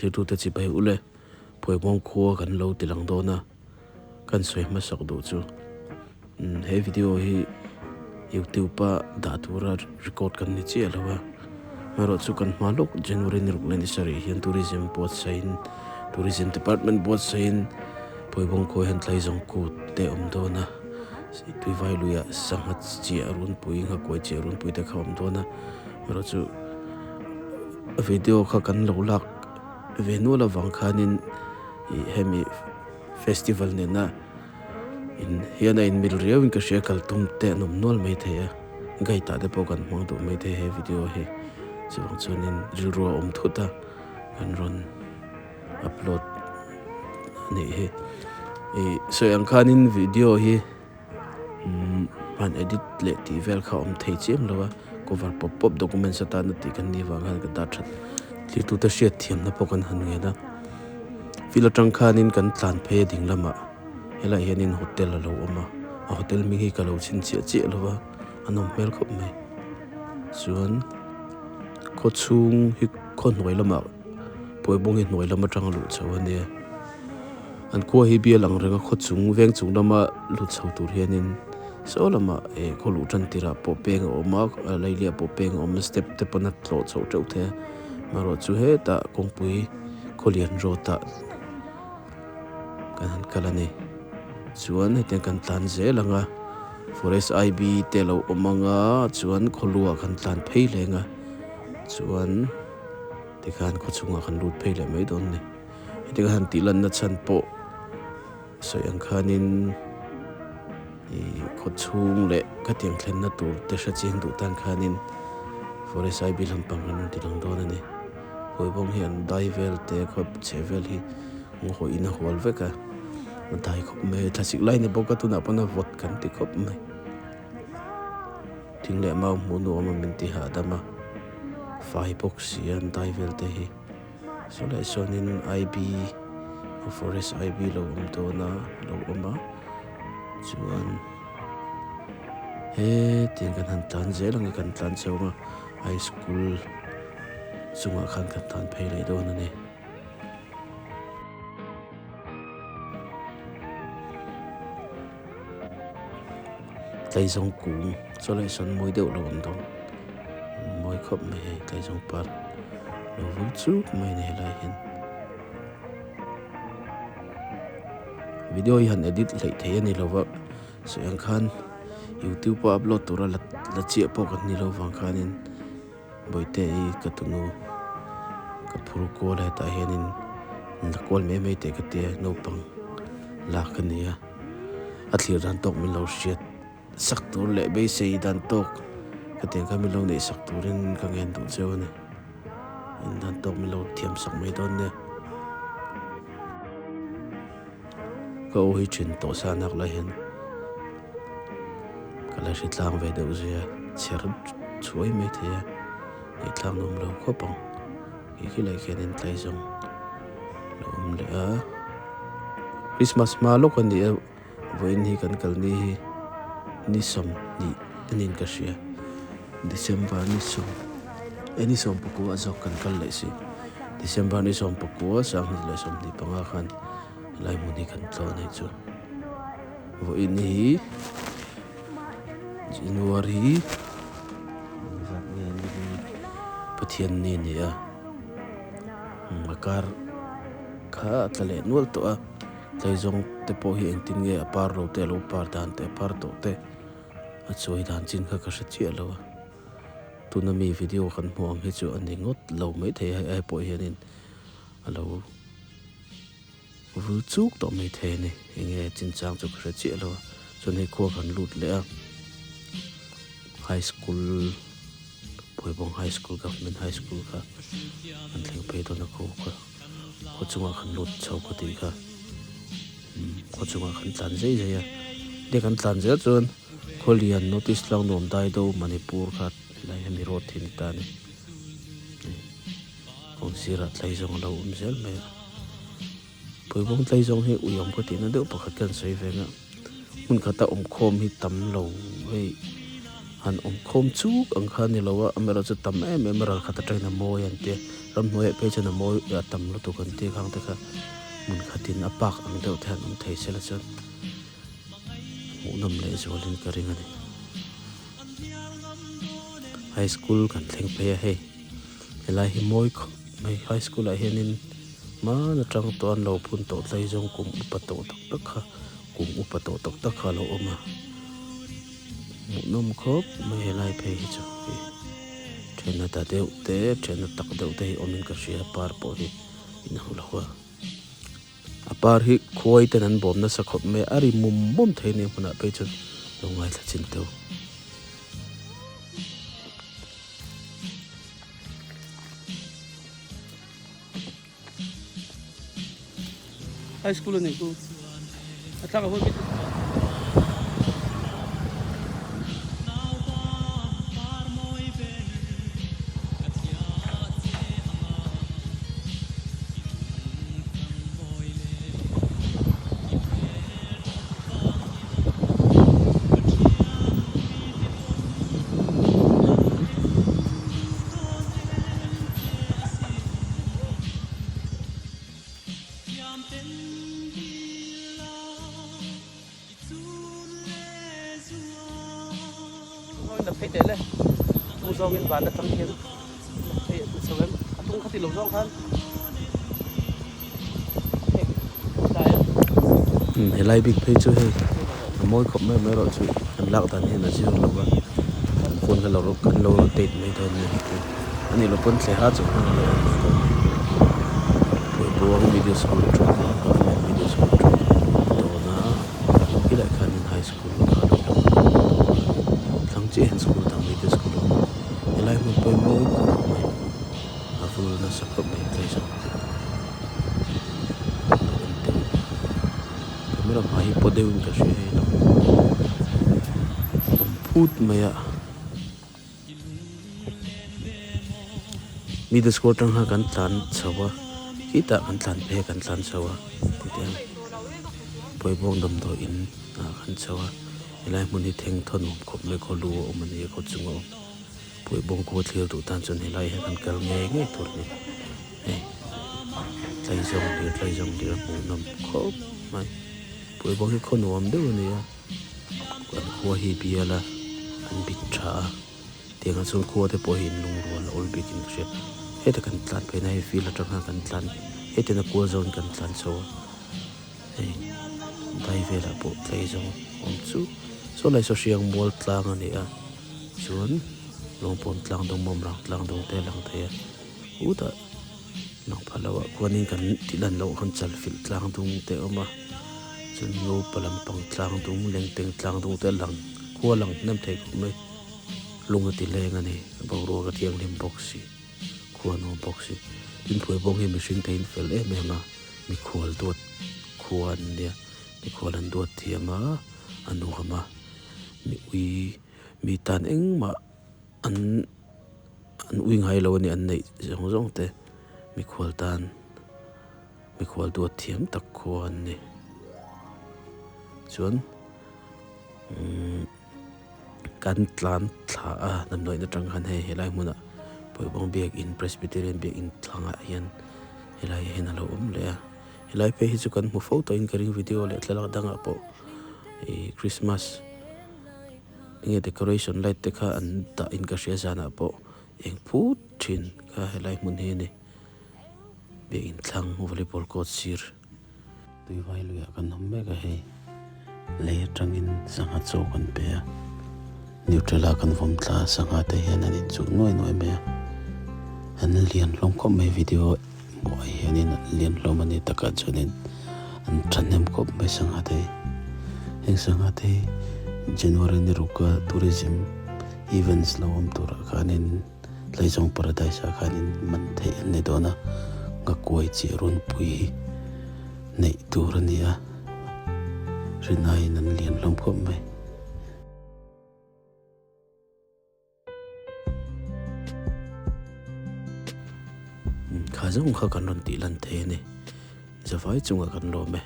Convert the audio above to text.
Thlirtute chibai ule Phuaibawm khua kan lo ti lang dawn a, kan sawi hmasak duh chu he video hi youtube a dah tura record kan ni chiah lo a, amaherawh chu kan hma lawk January ni ruk leh ni sarih hian tourism buatsaihin tourism department buatsaihin Phuaibawm khua hian tlaizawng kut te a awm dawn a, tuivai luiah sangha chiah runpui nghakuai chiah runpui te kha a awm dawn a, amaherawh chu video kha kan lo lak ve nual avang khanin ih hemi festival nena in hian a inmil riau in ka hria kal tum te an awm nual mai thei a guide ah te pawh kan hmang duh mai thei he video hi chuvang chuanin rilru a awm thut a kan rawn upload a nih hi ih sawi ang khanin video hi. Umm han edit leh tih vel kha a awm thei chiam lo a cover pawp pawp documents atana tih kan nih vang khan ka dah that thiltute hriat thiamna pawh kan han ngen a field atang khanin kan tlan phei a ding lamah helaiah hianin hotel a lo awm a a hotel hming hi ka lo chhin chiah chiah lo va a nawm hmel khawp mai chuan khaw chhung hi khaw hnuai lamah pawibawng hi hnuai lam atanga luh chho a nia. An khua hi bial ang renga khaw chung veng chung lama lut chho tur hianin saw lamah eh khaw luh tan tirah pawh peng a awm a lailiah pawh peng a awm a step te pawn a tlawh chhoh teuh thei a amaherawh chu hetah kawngpui khawlian road ah kan han kal a ni chuan hetiang kan tlan zel ang a forest I_B te a lo awm ang a chuan khawluah kan tlan phei leng a chuan tikhan khaw chungah kan lut phei leh mai dawn a ni. Heti ka han tih lanna chhan pawh sawi ang khanin ih khaw chhung leh ka tiang thlenna tur te hre chiang duh tan khanin forest I bill lampang kan rawn ti lang dawn a ni. Huaibawng hi an dai vel te khaw chhe vel hi ngaw in a hual vek a, a dai khawp mai a thlasik lai ni bawk a tunah pawn a vawt kan ti khawp mai. Thing leh mau hmuh nuam a min ti hahdam a, fai bawk si a an dai vel te hi. Saw leh sawnin I_B forest I_B lo awm dawn a lo awm a chuan hetiang kan han tlan zel ang a kan tlan chho ang a high school chungah khan kan tlan phei leh dawn a ni. Tlaizawng kung chaw leh sawn mawi deuh lo awm dawn mawi khawp mai hei tlaizawng par lo vul chuk mai a ni helai hian video hi han edit hleih theih a ni lo va sawi ang khan youtube a upload tura la la chiah pawh kan ni lo vang khanin bawihte hi ka tunu ka phur kual a hetah hianin la kual mai mai teh ka tia naupang lak a ni a. A thlir dan tawk min lo hriat sak tur leh beisei dan tawk hetiang kha min lo neih sak turin ka ngen duh cheu a ni. In dan tawk min lo thiam sak mai dawn nia. Ka aw hi thin tawh sa nak lai hian ka la hre tlang ve deuh zui a, chher chhuai mai thei a, ngaihthlak nuam lo khawp ang. Khi khilai khianin tlaizawng lo awm leh a Christmas hma lawk a ni a vawiin hi kan kal ni hi ni sawmhnih a niin ka hria December ni sawm eh ni sawm pakua zawk kan kal leh si December ni sawm pakua sanghnih leh sawmhnih panga khan helai hmun hi kan tlawh a nih chu vawiin hi January Pathian ni a ni a a kar kha a tla leh nual tawh a tlaizawng te pawh hi engtin nge a par lo te a lo par dan te a par tawh te a chuai dan chin kha ka hre chiah lo a tuna mi video kan hmuh ang hi chu a ni ngawt lo maithei a hei ai pawh hianin a lo. Vul chuk tawh mai thei a ni. Enge chinchang chu ka hre chiah lo a. Chuan hei khua kan lut leh a. High school Pawibawng High School Government High School kha an thleng phei dawn a khaw kha khaw chungah kan lut chho ka tih kha. Khaw chungah kan tlan zai zai a. Hei kan tlan zel chuan Khawlian Notice tlang nuam Daido Manipur kha helai hemi road hi a ni ta a ni. Kawng sirah tlaizawng a lo awm zel mai a. Puibawng tlaizawng hi ui awm khaw tihna deuh pakhat khan sawi ve nga. Hmun khata awm khawm hi tam lo hei han awm khawm chuk ang kha a ni lo a, amaherawhchu tam em em a ral khat atangin a mawi an tia. Ramhnuaiah phei chuan a mawi a tam lutuk an tih khang te kha hmun khatin a park ang deuh te hian awm thei sela chuan hmuhnawm leh zualin ka ring a ni. High school kan thleng phei a hei helai hi mawi khawp mai high school ah hianin hmaan atang tawh an lo phun tawh tlai zawng kum upa tawh tak tak kha kum upa tawh tak tak kha a lo awm a hmuhnawm khawp mai helai phei hi chu then a ta deuh te then a tak deuh te hi awmin ka hria par pawh hi inang lo a. A par hi khuai ten an bawm nasa khawp mai a, a ri mum mum thei nia hmunah phei chuan lo ngaithla chin teuh. High school a ni chu a tlak a hawi bik. Ngawi phei teh le tung zawngin van atang hian phei a chho em a tung kha ti lo zawng khan hei tlai a. Helai bik phei chu hei a mawi khawp mai mai erawh chu an lak dan hian a zir lo va an phone kha lo kan lo rotate mai dawn a ni a nih loh pawn thleha chu hman a lo awm mai dawn a ni Pawipawng middle school atang khan government middle school atang dawn a. Helai khanin high school kha lo lang a thlang chiah hian school dang middle school a awm a helai hmun pawh hi mawi khawp mai a vul nasa khawp mai tlai zawng lo en teh camera hmai hi paw deuhin ka hria hei lo awm phut mai a middle school atang khan kan tlan chho a khitah kan tlan phei a kan tlan chho a titiang pawibawk damdawi in ah kan chho a helai hmun hi thengthaw nuam khawp mai khaw lu a awm a ni a khaw chung a awm pawibawng khua thlir duh tan chuan helai hian kan kal ngei ngei tur a ni hei tlaizawng hlir tlaizawng hlir a hmuh nawm khawp mai pawibawng hi khaw nuam deuh a ni a. An khua hi bial a an bit tha a tiangah chuan khua te pawh hi in lungrual a awl bikin ka hria heta kan tlan phei na hi field atang khan kan tlan hetiang a kual zawng in kan tlan chho a hei dai velah pawh tlei zawng awm chu saw lai saw hriang mual tlang a ni a chuan lawngpawn tlang dawng mawmrang tlang dawng te a lang thei a hutah lang pha loh ah khuanin kan tih lan loh khan chalfilh tlang dung te a awm a chuan ngopa lampang tlang dung lengteng tlang dung te a lang khua lang hnem thei khawp mai lung a ti leng a ni boruak a thianghlim bawk si khua nuam bawk si tin phuai bawng hi mihring te in fel em em a mikhual duat khua an nia mikhual an duat thiam a a nuam a mi ui mi tan engmah an. An ui ngai lo a ni an neih zawng zawng te mikhual tan mikhual duat thiam tak khua an ni chuan umm kan tlan thla a damdawiin atang khan hei helai hmunah Pawibawng biakin Presbyterian biakin thlangah hian helai ah hian a lo awm leh a helai phei hi chu kan hmu fo tawhin ka ring video leh thlalak dangah pawh ih Christmas. Enge decoration light te kha an dah in ka hria zanah pawh eng phut thin kha helai hmun hi a ni biakin thlang volleyball court sir tuivai luiah kan awm mek a hei lei atangin sangha chaw kan pe a neutral ah kan vawm thla a sangha te hian an inchuh nuai nuai mai a an lian hlawm khawp mai video hmuh ah hianin an lian hlawm a ni takah chuanin an thahnem khawp mai sangha te hi heng sangha te hi January ni ruka tourism events lo awm turah khanin Tlaizawng paradise ah khanin man theih an ni dawn a nghakuai chiah runpui hi neih tur a ni a rinaiin an lian hlawm khawp mai. Kha zawng kha kan rawn tih lan thei a ni. Zavai chungah kan lawm e.